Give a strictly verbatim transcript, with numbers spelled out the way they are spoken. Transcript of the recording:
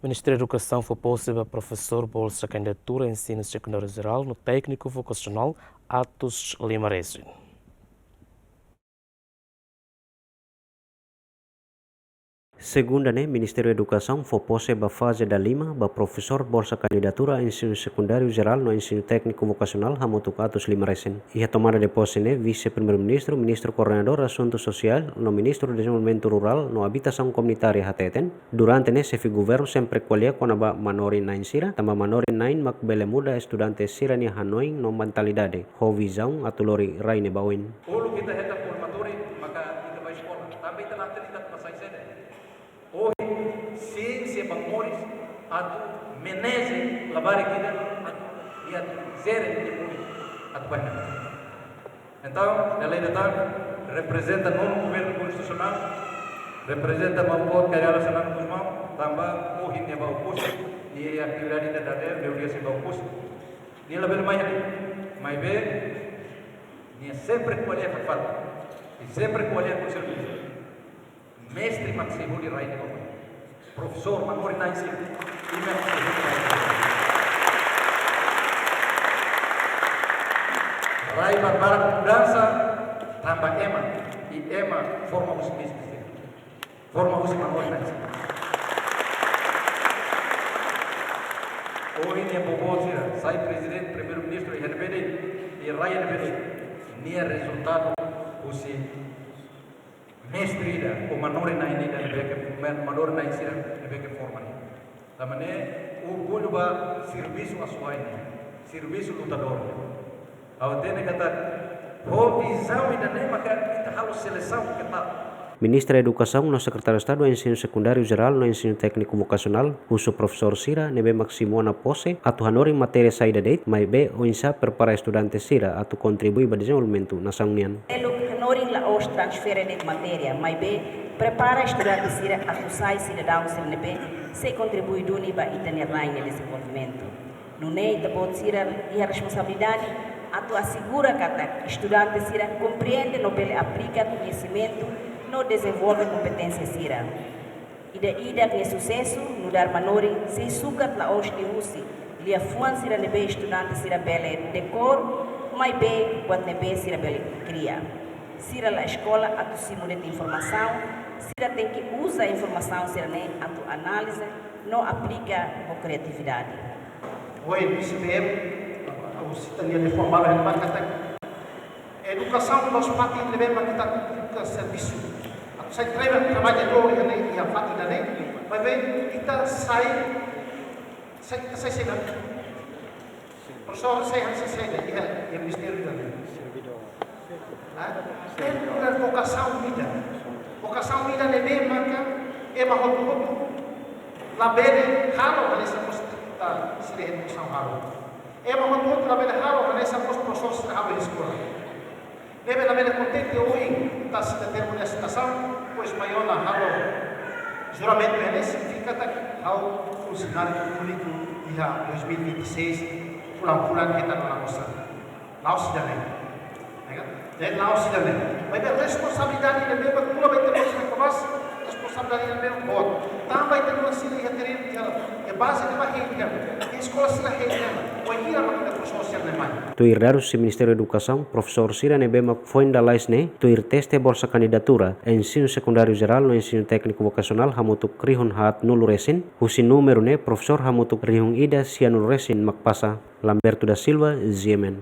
Ministériu Edukasaun fó pose ba profesór bolsa kandidatura ensinu sekundáriu jerál no tékniku vokasionál atus lima resin. Segunda ne'e, Ministériu Edukasaun fó pose ba faze dalima ba profesór bolsa kandidatura ensinu sekundáriu jerál no ensinu tékniku vokasionál hamutuk atus lima resin. Iha tomada de pose ne'e, Vise-Primeiru-Ministru, Ministru Koordenadór Asuntu Sosiál no Ministru Dezenvolvimentu Rurál no Abitasaun Komunitária hateten, durante ne'e xefe governu sempre ko'alia kona-ba manorin-na'in sira, tanba manorin-na'in mak bele muda estudante sira-nia hanoin no mentalidade, ho vizaun atu lori rai ne'e ba oin. Uluk ita hetan formatóriu, maka ita bá eskola. Tanba ita la hatene ita atu bá sai saida. Ohin, siénsia ba moris atu maneja labarik ida atu, i atu jere nia moris atu bá iha ne'ebá. Entaun, nia lei datang, reprezenta nonu governu konstitusionál, reprezenta maun boot Kay Rala Xanana Gusmão, tanba ohin nia bá Oekusi, nia iha atividade ida dadeer, nia obriga sei bá Oekusi. Nia labele mai iha ne'e, maibé nia sempre ko'alia ho fatin, i sempre ko'alia ho servisu. Mestre mak sei hodi rai ne'e ba oin. Profesór, manorin-na'in sira, imi mak sei hodi rai ne'e ba oin. Rai barbarak mudansa tanba ema, i ema forma husi mestre sira. Forma husi manorin-na'in sira. Ohin nia boboot sira, sai prezidente, primeiru-ministru iha ne'ebé de'it, i rai iha ne'ebé de'it. Nia rezultadu husi mestre ida, ou manorin-na'in ida ne'ebé ke, ma-, manorin-na'in sira ne'ebé ke forma ne'e. Tanba ne'e, orgullu ba servisu asuwa'in nian, servisu lutadór nian. Ha'u hatene katak, ho vizaun ida-ne'e maka ita halo selesaun ketat. Ministra Edukasaun no Sekretáriu Estadu Ensinu Sekundáriu Jerál no Ensinu Tékniku Vokasionál husu profesór sira ne'ebé mak simu ona pose atu hanorin matéria saida de'it, maibé oinsá prepara estudante sira atu kontribui ba dezenvolvimentu nasaun nian. Seluk hanorin la'ós transfere de'it matéria, maibé prepara estudante sira atu sai sidadaun sira ne'ebé sei kontribui duni ba ita-nia rai nia dezenvolvimentu. Nune'e ita-boot sira iha responsabilidade atu asegura katak estudante sira komprende no bele aplika koñesimentu no dezenvolve kompeténsia sira. Ida-idak nia susesu nu'udar manorin sei sukat la'ós liuhusi liafuan sira ne'ebé estudante sira bele dekór, maibé buat ne'ebé sira bele kria. Sira la eskola atu simu de'it informasaun, sira tenke uza informasaun sira-ne'e atu analiza no aplika ho kriatividade. Ohin, S P M, ha'u sita nia liafuan balu iha ne'ebá katak, edukasaun la'ós fatin ne'ebé mak ita buka servisu. Atu sai traba-, traballadór iha ne'e, iha fatin ida-ne'e, maibé ita sai, sai, sai, sai, sai. Profesór sai hanesan saida iha, iha ministériu ida-ne'e. Servidór. Ah? Servidór. Ita vokasaun ida. Vokasaun ida ne'ebé maka ema hotu-hotu labele halo hanesan mós ita sira edukasaun halo. Ema hotu-hotu labele halo hanesan mós profesór sira halo iha eskola. Ne'ebé labele kontente ohin, ita sita termina asignasaun, depois mai ona halo juramentu iha ne'e, signifika katak ha'u funsionáriu públiku iha dois mil e vinte e seis, fulan-fulan hetan ona osan. La'ós ida-ne'e. Ya kan? Ne'e la'ós ida-ne'e. Maibé responsabilidade ne'ebé mak tula ba ita-boot sira ne'e, responsabilidade ne'ebé boot. Tanba ita-boot sira iha terrenu, iha, iha baze ne'ebá hein tebes. Iha eskola sira hein tebes. Wainhira mak ita-boot sira ne'e mai. Tuir dadus husi Ministériu Edukasaun, profesór sira ne'ebé mak foin lalais ne'e, tuir teste bolsa kandidatura ensinu sekundáriu jerál no ensinu tékniku vokasionál hamutuk rihun haat nulu resin, husi númeru ne'e profesór hamutuk rihun ida sia nulu resin mak pasa. Lamberto da Silva, G M N.